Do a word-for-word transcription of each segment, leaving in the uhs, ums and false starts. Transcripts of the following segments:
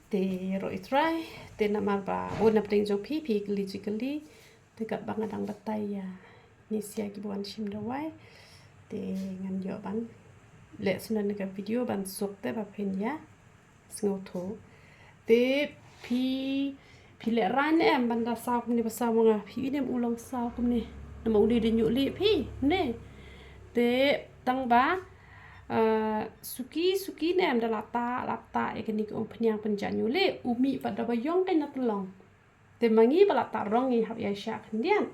Te ro i trai, te namar ba bun na pdeng jong phi, phi kylli ji kylli. Te katba nga dang batai ïa ni sia ki ba wan shim dawai. Te ngan ïoh ban leh sngewbha ka video ban suk te ba phin ïa sngewthuh. Te phi, phi lehraiñ ne em ban da saw kumne ba saw ma nga, phi i ne em u long saw kumne. Namar u dei da ñiuh lieh phi ne. Te tang ba, eh, suki suki ne em da la tah la tah ïa kane ka umphniang pynjah ñiuh lieh, u mih pat da ba ïong kein na tlong. Te ma ngi ba la tah rong ngi hap ïa shah khyndiat.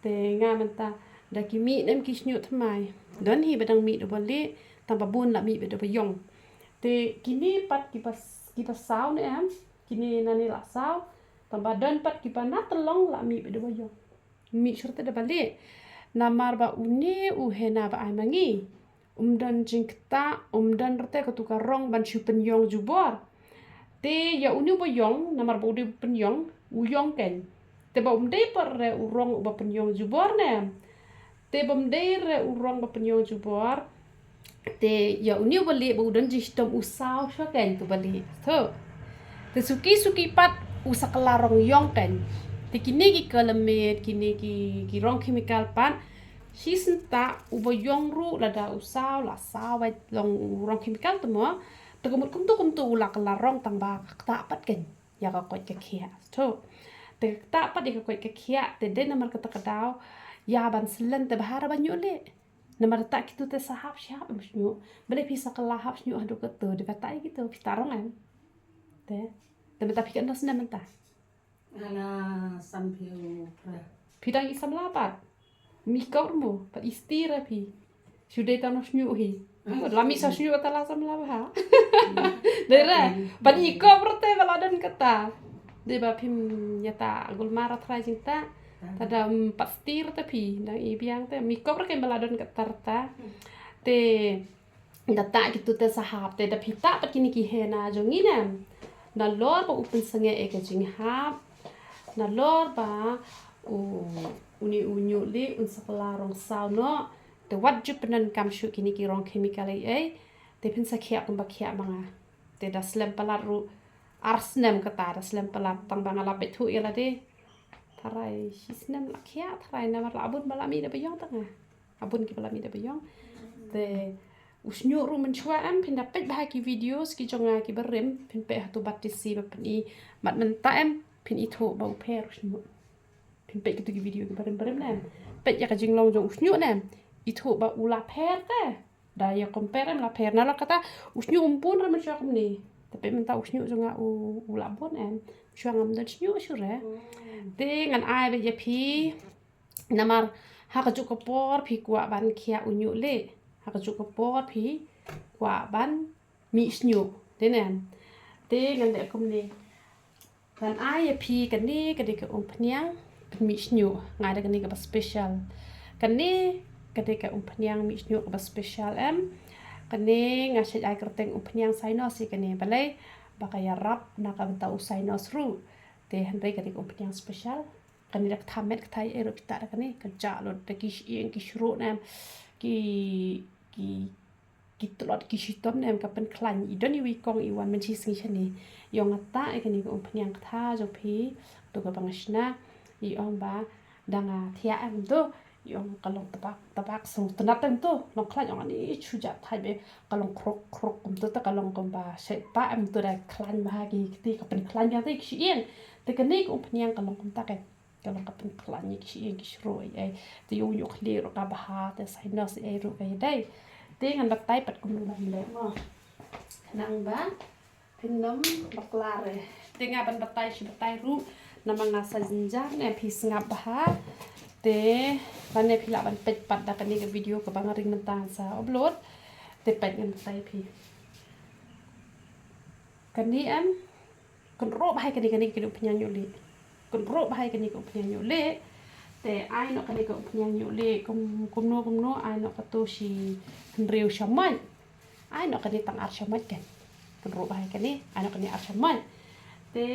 Te nga mynta da ki mih ne em ki shñiuh thymmai. Don hi ba dang mih da ba lieh, tang ba bun la mih ba da ba ïong. Te kine pat ki ba, ki ba saw ne em, kine nane la saw, tang ba don pat ki ba na tlong la mih ba da ba ïong. Mih shuh te da ba lieh. Namar ba une u hena ba ai ma ngi, um don jingktah, um don rte katu ka rong ban shu pynïong jubor. Te ïa une u ba ïong, namar ba u dei u pynïong, u ïong kein. Te ba um dei pat re u rong u ba pynïong jubor ne em. Te ba um dei re u rong ba pynïong jubor. Te ïa une u ba lieh ba u don jingshitom u saw shuh kein tu ba lieh. To. Te suki suki pat u sa kylla rong ïong kein. Te kine ki kyllamet, kine ki, ki rong chemical pat. Shi senta u ba ïong ruh lada u saw, la saw ba long u rong chemical te mo. Te ka mut kumtu kumtu u la kylla rong tang ba ka ktah pat kein ïa ka koit ka khiah. To. Te ka ktah pat ïa ka koit ka khiah, te dei namar kata ka daw ïa ban slen te bha re ba ñiuh lieh. Namar da tah kitu te sa hap shi hap em shñiuh. Balei phi sa kylla hap shñiuh haduh kato, da ba tah ïa kitu phi tah rong em. Te. Te mynta phi katno snem mynta? Nga la sanphew phra. Phi dang i samla pat. Mi kor mo, pat i sti re phi. Shu dei tang no shñiuh hi. La mih sa shñiuh ta la samla bha. Dei re. Pat i kor te ba la don kata. Dei ba phim ïa ta gul mara trai jingta. Ta da, mm, pat sti re ta phi. Dang i biang te. Mi kor ke ba la don kata ta. Te Da tah kitu te sa hap te da phi tah pat kine ki hena jong ngi ne em. Nalor ba u pynsangeh ïa ka jinghap. Nalor ba u, une u ñiuh lieh un sa kylla rong saw noh. Te wat ju pyndonkam shuh kine ki rong chemical ei ei. Te phin sa khiah kumba khiah ma nga. Te da slem palat ruh ar snem kata da slem palat tang ba nga la peit thuh ïa lade. Tharai shi snem la khiah tharai namar la bun ba la mih da ba ïong tang nga. Abun ki ba la mih da ba ïong. Te u shñiuh ruh mynshuwa em phin da peit bha ki videos ki jong nga ki barim, phin peit ha tu bat tisi ba phin i mat mynta em phin ithuh ba u pher u shñiuh. Phin peit kitu ki video ki barim barim ne em. Peit ïa ka jinglong jong u shñiuh ne em. Ithuh ba u la pher te. Da ïa compare em la pher na la kata u shñiuh um bun re mynshuwa kumne. Te peit mynta u shñiuh jong nga u, u la bun em. Mynshuwa ngam don shñiuh shuh re. Te ngan ai ba ïa phi Namar ha kajuh ka por phi kwah ban khiah u ñiuh lieh, ha kajuh ka por phi kwah ban mih shñiuh. Te ne, te ngan leh kumne. Ngan ai ïa phi kane ka dei ka umphniang pynmih shñiuh, nga ai da kane kaba special. Kane ka dei ka umphniang mih shñiuh kaba special em. Kane nga shait ai kyrteng umphniang Sinus ïa kane balei ba ka ïarap na ka bynta u sinus ruh. Te hynrei ka dei ka umphniang special. Kane da kata met kata ei ruh kita da kane ka jah lut da ki shyieng ki shruh ne em ki, ki, ki tlot ki shitom ne em ka pynkhlaiñ. I don iwei i kong i wan mynshisngi shane i ong nga ta ïa kane ka umphniang kata jong phi. To kaba nga shna i ong ba da nga thiah em to i ong ka long tabak tabak sngewtynnat em to long khlaiñ ong ani shu jah thait be ka long khruk khruk kumto te ka long kumba shait ta em to da khlaiñ bha ki kti ka pynkhlaiñ ka te ki shyieng. Te kane ka umphniang ka long kumta ka, ka long ka pynkhlaiñ ïa ki shyieng ki shruh ei ei. Te ïoh ïoh khlieh ruh ka bha te sinus ei ei ruh ka ïadei. Te ngan batai pat kumno ban leh mo. Khnang ba phin ym bakla re. Te nga ban batai shi batai ruh namar nga sa jynjar ne phi sngap bha. Te lane phi lah ban peit pat da kane ka video kaba nga ring mynta sa upload. Te peit ngan batai phi. Kane em kynroh bha ïa kane, kane ka dei umphniang ñiuh lieh. Kynroh bha ïa kane ka umphniang ñiuh lieh. Te ai noh kane ka umphniang ñiuh lieh kum, kumno kumno ai noh kato shi hynriew shamoit. Ai noh kane tang ar shamoit kan. Kynroh bha ïa kane, ai noh kane ar shamoit. Te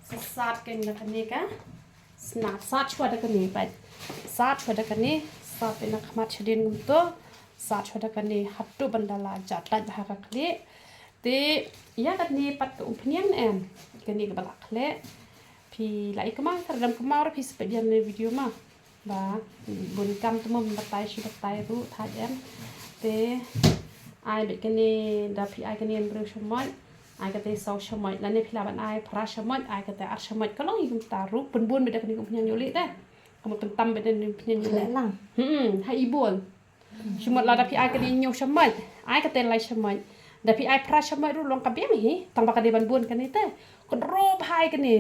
sa sat kan da kane ka. Sna sat shuwa da kane pat. Sat shuwa da kane, sat ïa na khmat shadien kumto. Sat shuwa da kane haduh ban da la jat lait bha ka khlieh. Te ïa kane pat ka umphniang ne em. Kane kaba la khlieh. Phi la i kmai, tang dang kmai ruh phi sa peit ïa kane video ma. Ba bun kam te mo, batai shi batai ruh thait em. Te ai beit kane, da phi ai kane ïa u briew shamoit, ai kata saw shamoit, lane phi lah ban ai phra shamoit, ai kata ar shamoit, ka long i kumta ruh. Pynbun beit da kane ka umphniang ïoh leh te. Ka mut pyntam beit da kane ka umphniang ïoh leh. Khleh lang. Hmm, ha i bol. Shu mut lada phi ai kane hynñiew shamoit, ai kata lai shamoit. Da phi ai phra shamoit ruh long ka biang hi, tang ba ka dei ban bun kane te. Kynroh bha ïa kane.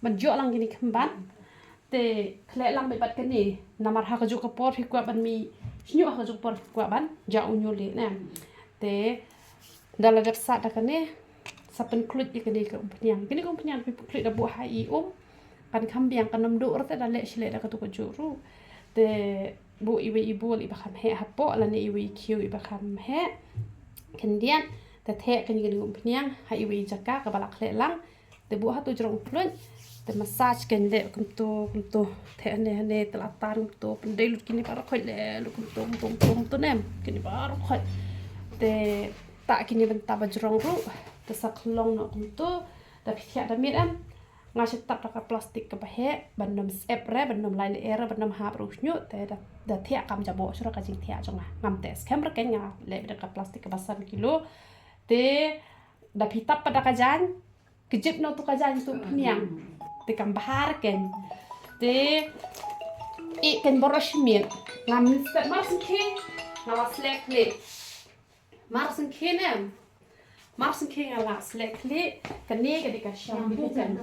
Ban jop lang kine khyndiat. Te khleh lang beit bad kane. Namar ha kajuh ka por phi kwah ban mih shñiuh, ha kajuh ka por phi kwah ban jah u hynñiew leh ne. Te da la dep sat da kane, sa pynkhluit ïa kane ka umphniang. Kane ka umphniang phi pynkhluit da buh ha i um. Kan kham biang, kan ym duh ruh te da leh shi leh da katu kajuh ruh. Te buh iwei i bol iba kham heh hapoh, lane iwei i khiew iba kham heh khyndiat. Te theh kane ka umphniang ha iwei i jaka kaba la khleh lang. Te buh hatu jrong khluit. Te massage kane leh kumtu, kumtu. Theh hane hane, te la tan kumtu. Pyndei lut kine baroh khoit, leh lut kumtu, kumtu, kumtu, kumtu ne em. Kine baroh khoit. Te tah kine bynta ba jrong ruh. Te sa khlong noh kumtu. Da phi thiah da miet em. Nga shu tap da ka plastik kaba heh, ban ym sep re, ban ym lai lyer re, ban ym hap ruh u shñiuh, te da, da thiah kam jaboh shuh ruh ka jingthiah jong nga. Ngam teh skhem re, kane nga leh da ka plastik kaba san kilo. Te da phi tap pat da ka jaiñ, ka jip noh tu ka jaiñ tu phniang. Te kam bha re kane. Te i kane baroh shi miet. Ngam step mar sngewkhia, nga la sleh khlieh. Mar sngewkhia ne em. Mar sngewkhia nga la sleh khlieh. Kane ka dei ka shampoo kane.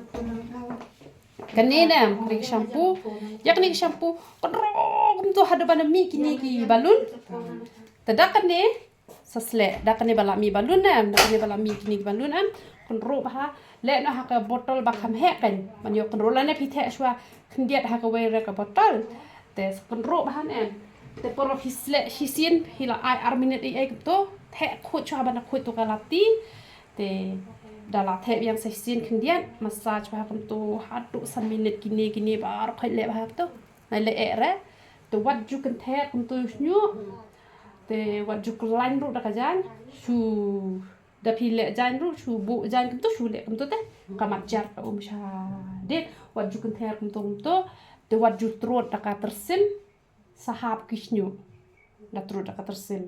Kane ne em, kane ka shampoo. Ïa kane ka shampoo. Kynroh kumtu haduh ban mih kine ki balun. Te da kane sa sleh. Da kane ba la mih balun ne em. Da kane ba la mih kine ki balun em. Kynroh bha. Leh noh ha ka botol ba kham heh kane. Ban ïoh kynroh, lane phi theh shuwa khyndiat ha kawei re ka botol. Te sa kynroh bha ne em. Te por ba phi sleh shisien, phi la ai ar minit ei ei kumtu. Theh khuid shuwa ban khuid tu ka lati. Te da la theh biang sa shisien khyndiat, massage bha kumtu haduh san minit, kine kine baroh khoit leh bha kumtu. Nai leh eh re. Te wat ju kynther kumtu u shñiuh. Te wat ju khlaiñ ruh da ka jaiñ. Shu Da phi leh jaiñ ruh shu buh jaiñ kumtu, shu leh kumtu te. Ka mat jar ka um shadien. Wat ju kynther kumtu kumtu. Te wat ju trud da ka tyrsim. Sa hap ki shñiuh. Da trud da ka tyrsim.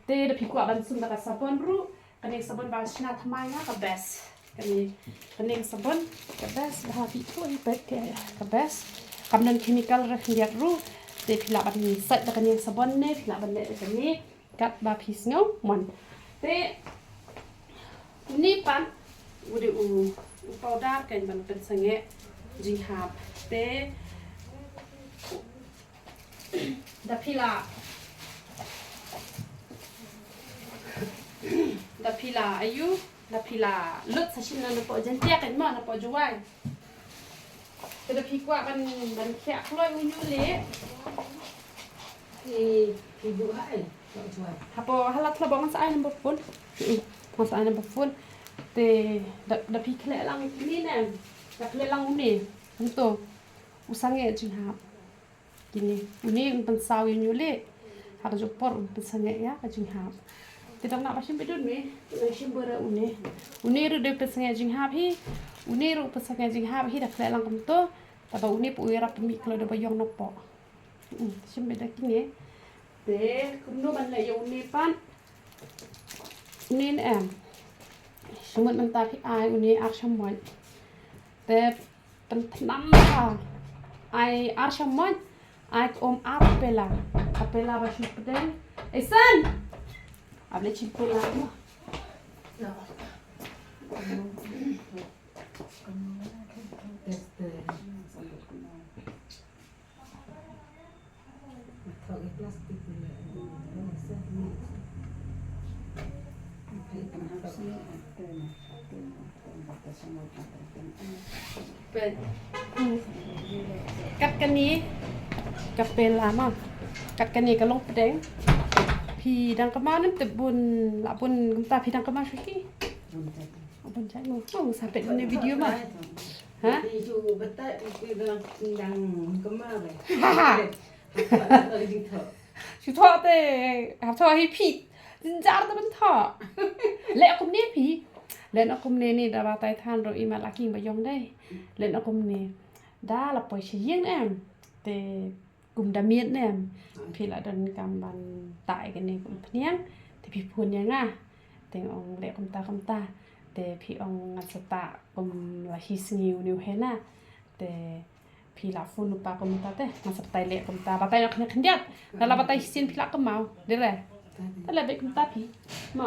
Te da phi kwah ban sum da ka sabon ruh. Kane ka sabon ba shna thymmai nga ka best. Kane, kane ka sabon ka best. Ba ha phi tu hi pet ka, ka best. Kam don chemical re khyndiat ruh. Te phi lah ban sait da kane ka sabon ne, phi lah ban leh da kane. Katba phi sngew mon. Te une pat u dei u, u powder kane ban pynsangeh jinghap. Te da phi la, da phi la aiu, da phi la lut sa shisien napoh Jaiñtia kane mo, napoh Jowai. Te da phi kwah ban, ban khiah kloi u hynñiew leh. Phi, phi buh ha ei, kloi u hynñiew. Hapoh hala thlabong sa ai number phone. Mm, sa ai number phone. Te da, da phi khleh lang kine ne. Da khleh lang une. Kumtu. U sangeh jinghap. Kine, une un pynsaw ïa u hynñiew leh. Ha kajuh ka por un pynsangeh ïa ka jinghap. Te dang nang ba shim beit une, nang shim beit une. Une ruh dei pynsangeh jinghap hi. Une ruh pynsangeh jinghap hi, da khleh lang kumtu. Tangba une pat u ïarap pynmih kloi da ba ïong napoh. Hmm, shim beit da kine. Te kumno ban leh ïa une pat. Une ne em. Shu mut mynta phi ai une ar shamoit. Te pynthnam bha. Ai ar shamoit. Ai ka um ar pela. Ka pela ba shu pdeng. Ei san. Ap leh chim pela mo. Kat kane ka pela ma. Kat kane ka long pdeng. Phi dang kynmaw ne em, te bun, la bun kumta, phi dang kynmaw shuh hi. Bun jait mo. Oh, sa peit ne video ma. Ha? Phi ju batai, phi dang, dang kynmaw re. Ha, ha. Apa, apa lagi tu? Shu thoh te, hap thoh hi phi. Jynjar te ban thoh. Leh kumne phi. Leh na kumne ne da batai than ruh i ma la king ba yong dei. Leh na kumne. Da la poi sha ïing em. Te kum da miet ne em. Phi la don kam ban tai kane kum phniang. Te phi phone ïa nga. Te ong leh kumta kumta. Te phi ong ngan sa ta kum la hi sngi u niu hena. Te phi la phone u pa kumta te, nga sa batai leh kumta, batai noh khyndiat khyndiat. Nga la batai shisien phi la kynmaw, dei re. Te leh beit kumta phi. Mo.